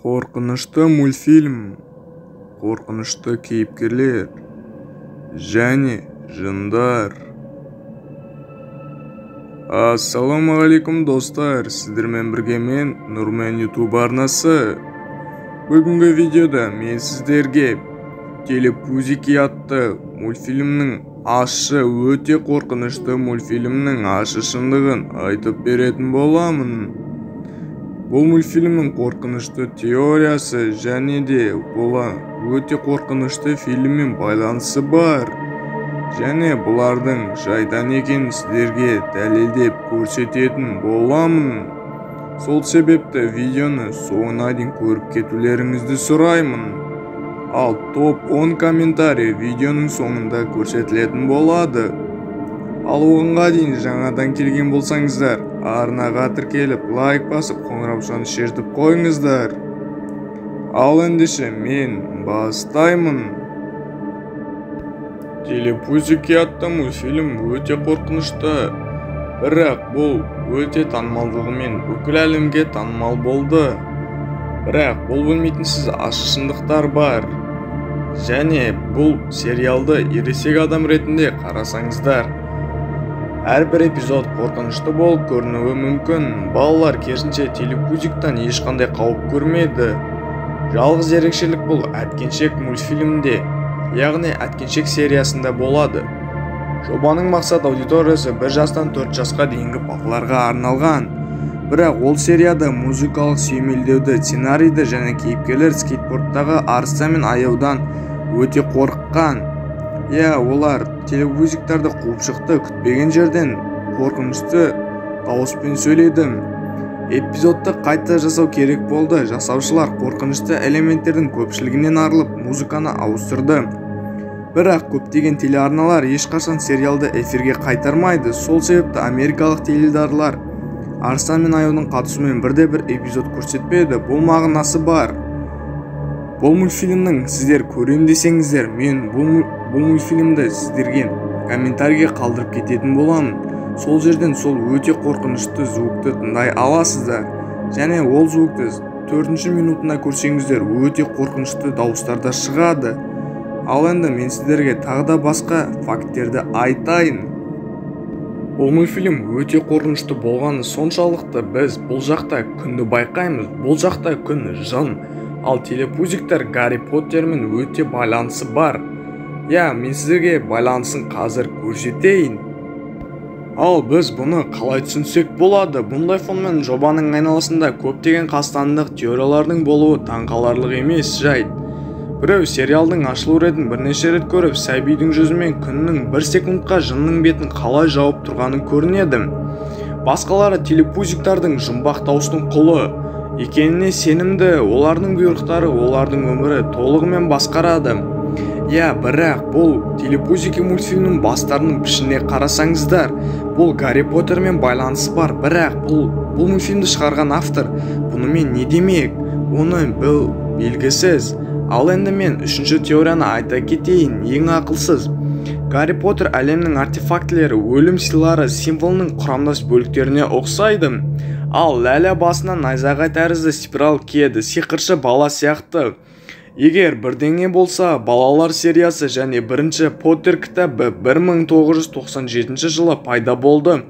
Қорқынышты мультфильм, қорқынышты кейіпкерлер және жындар. Ассалаумағалейкум, достар! Сіздермен бірге мен, Нұрмен YouTube арнасы. Бүгінгі видеода мен сіздерге Телепузики атты мультфильмнің ащы, өте қорқынышты мультфильмнің ащы шындығын айтып беретін боламын. Бұл мультфильмнің қорқынышты теориясы және де бұл өте қорқынышты фильммен байланысы бар. Және бұлардың жайдан екенін сіздерге дәлелдеп көрсететін боламын. Сол себепті видеоны соңына дейін көріп кетулеріңізді сұраймын. Ал топ 10 комментарий видеоның соңында көрсетілетін болады. Ал оғанға дейін жаңадан келген болсаңыздар, арнаға тіркеліп, лайк басып, қоңыраушаны шертіп қойыңыздар. Ал ендеше мен бастаймын. Телепузики атты мультфильм өте қорқынышты. Бірақ бұл өте танымалдығымен бүкіл әлемге танымал болды. Бірақ бұл білмейтінсіз ащы шындықтар бар. Және бұл сериалды ересек адам ретінде қарасаңыздар, әрбір эпизод қорқынышты болып көрінуі мүмкін. Балалар керісінше Телепузиктан ешқандай қауіп көрмеді. Жалғыз ерекшелік бұл Әткеншек мультфильмінде, яғни Әткеншек сериясында болады. Жобаның мақсат аудиториясы 1 жастан 4 жасқа дейінгі балаларға арналған. Бірақ ол серияда музыкалық сүйемелдеуді, сценарийді және кейіпкерлер скейтбордтағы арыстан мен аюдан өте қорыққан. Иә, олар телепузиктарды қуып шықты, күтпеген жерден қорқынышты дауыспен сөйледі. Эпизодты қайта жасау керек болды. Жасаушылар қорқынышты элементтердің көпшілігінен арылып, музыканы ауыстырды. Бірақ көптеген телеарналар ешқашан сериалды эфирге қайтармайды. Сол себепті америкалық теледидарлар арыстан мен аюдың қатысуымен бірде-бір эпизод көрсетпеді. Бұл мағынасы бар. Бұл мультфильмнің сіздер көрем десеңіздер, мен бұл мультфильмді сіздерге комментарийге қалдырып кететін боламын. Сол жерден сол өте қорқынышты звукты тыңдай аласыздар. Және ол звукты 4-ші минутына көрсеңіздер, өте қорқынышты дауыстар да шығады. Ал енді мен сіздерге тағы да басқа факттерді айтайын. Бұл мультфильм өте қорқынышты болғаны соншалықты біз бұл жақта күнді байқаймыз. Бұл жақта күн жын. Ал телепузиктер Гарри Поттермен өте байланысы бар. Иә, мен сіздерге байланысын қазір көрсетейін. Ал біз бұны қалай түсінсек болады? Бұндай фонмен жобаның айналасында көптеген қастандық теориялардың болуы таңқаларлық емес жайт. Біреу сериалдың ашылу ретін бірнеше рет көріп, сәбидің жүзімен күннің бір секундқа жынның бетін қалай жауып тұрғанын көрінеді. Басқалары телепузиктардың жұмбақ дауыстың құлы екеніне сенімді, олардың бұйрықтары олардың өмірі толығымен басқарады. Иә, бірақ бұл Телепузики мультфильмнің бастарының пішініне қарасаңыздар, бұл Гарри Поттермен байланысы бар. Бірақ бұл мультфильмді шығарған автор бұнымен не демек, оны бұл белгісіз. Ал енді мен үшінші теорияны айта кетейін, ең ақылсыз. Гарри Поттер әлемнің артефактілері өлім сыйлары символының құрамдас бөліктеріне ұқсайды. Ал Ләлә басына найзағай тәрізді спираль киеді, сиқыршы бала сияқты. Егер бірдеңе болса, балалар сериясы және бірінші Поттер кітабы 1997 жылы пайда болды.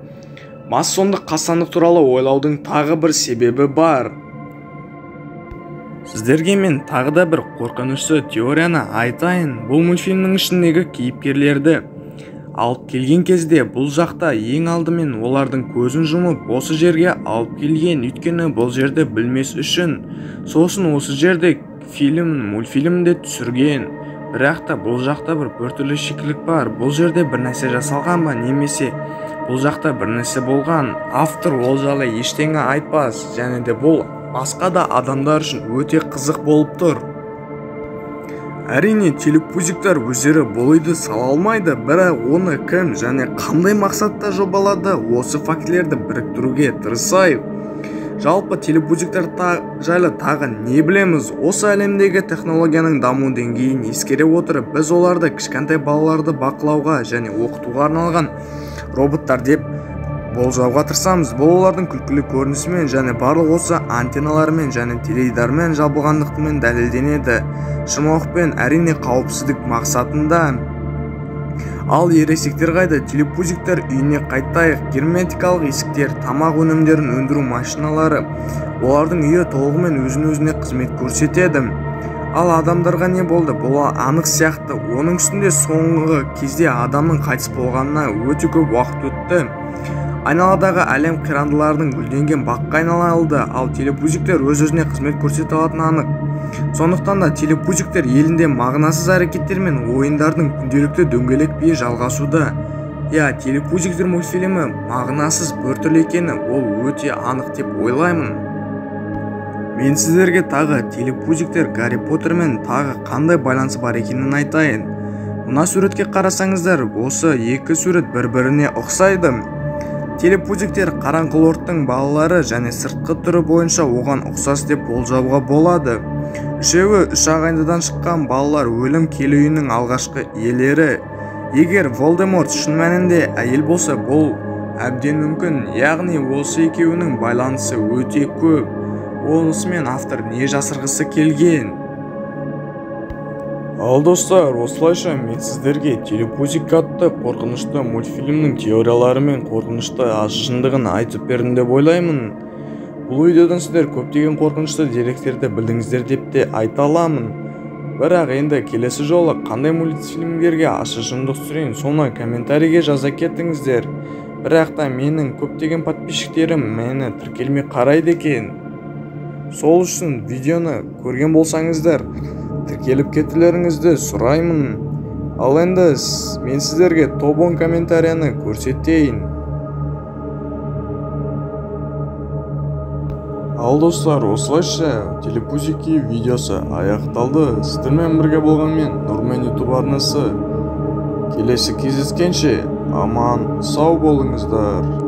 Масондық қастандық туралы ойлаудың тағы бір себебі бар. Сіздерге мен тағы да бір қорқынышты теорияны айтайын. Бұл мультфильмнің ішіндегі кейіпкерлерді алып келген кезде бұл жақта ең алдымен олардың көзін жұмып осы жерге алып келген, өйткені бұл жерді білмес үшін. Сосын осы жерде фильм, мультфильмде түсірген. Бірақ та бұл жақта бір біртүрлі шикілік бар. Бұл жерде бір нәрсе жасалған ба, немесе бұл жақта бір нәрсе болған. Автор ол жайлы ештеңе айтпас, және де бұл басқа да адамдар үшін өте қызық болып тұр. Әрине, телепузиктар өздері бұл үйді сала алмайды, бірақ оны кім және қандай мақсатта жобалады, осы фактілерді біріктіруге тырысайық. Жалпы телепузиктар жайлы тағы не білеміз? Осы әлемдегі технологияның даму деңгейін ескере отырып, біз оларды кішкентай балаларды бақылауға және оқытуға арналған роботтар деп болжауға тырысамыз. Бұл олардың күлкілі көрінісімен және барлық осы антенналармен және теледидармен жабылғандығымен дәлелденеді. Шырмауықпен, әрине, қауіпсіздік мақсатында. Ал ересектер қайда? Телепузиктер үйіне қайтайық. Герметикалық есіктер, тамақ өнімдерін өндіру машиналары. Олардың үйі толығымен өзін-өзіне қызмет көрсетеді. Ал адамдарға не болды? Бұл анық сияқты. Оның үстінде соңғы кезде адамның қайтыс болғанына өте көп уақыт өтті. Айналадағы әлем қирандылардың гүлденген баққа айналды, ал телепузиктер өз-өзіне қызмет көрсете алатыны анық. Сондықтан да телепузиктер елінде мағынасыз әрекеттер мен ойындардың күнделікті дөңгелек биі жалғасуда. Иә, телепузиктер мультфильмі мағынасыз біртүрлі екені ол өте анық деп ойлаймын. Мен сіздерге тағы телепузиктер Гарри Поттермен тағы қандай байланысы бар екенін айтайын. Мына суретке қарасаңыздар, осы екі сурет бір-біріне ұқсайды. Телепузиктер қараңғы лордтың балалары және сыртқы түрі бойынша оған ұқсас деп болжауға болады. Үшеуі үш ағайындыдан шыққан балалар өлім киелі үйінің алғашқы иелері. Егер Волдеморт шын мәнінде әйел болса, бұл әбден мүмкін. Яғни осы екеуінің байланысы өте көп. Онысымен автор не жасырғысы келген? Ал достар, осылайша мен сіздерге Телепузик атты қорқынышты мультфильмнің теориялары мен қорқынышты шындығын айтып бердім деп ойлаймын. Бұл видеодан сіздер көптеген қорқынышты деректерді білдіңіздер деп те айта аламын. Бірақ енді келесі жолы қандай мультфильмдерге ащы шындық түсірейін, соны комментарийге жаза кетіңіздер. Бірақ та менің көптеген подписчиктерім мені тіркелмей қарайды екен. Сол үшін видеоны көрген болсаңыздар, тіркеліп кетулеріңізді сұраймын. Ал енді мен сіздерге топ 10 комментарияны көрсетейін. Ал достар, осылайша Телепузики видеосы аяқталды. Сіздермен бірге болған мен, Нұрмен YouTube арнасы. Келесі кездескенше аман сау болыңыздар.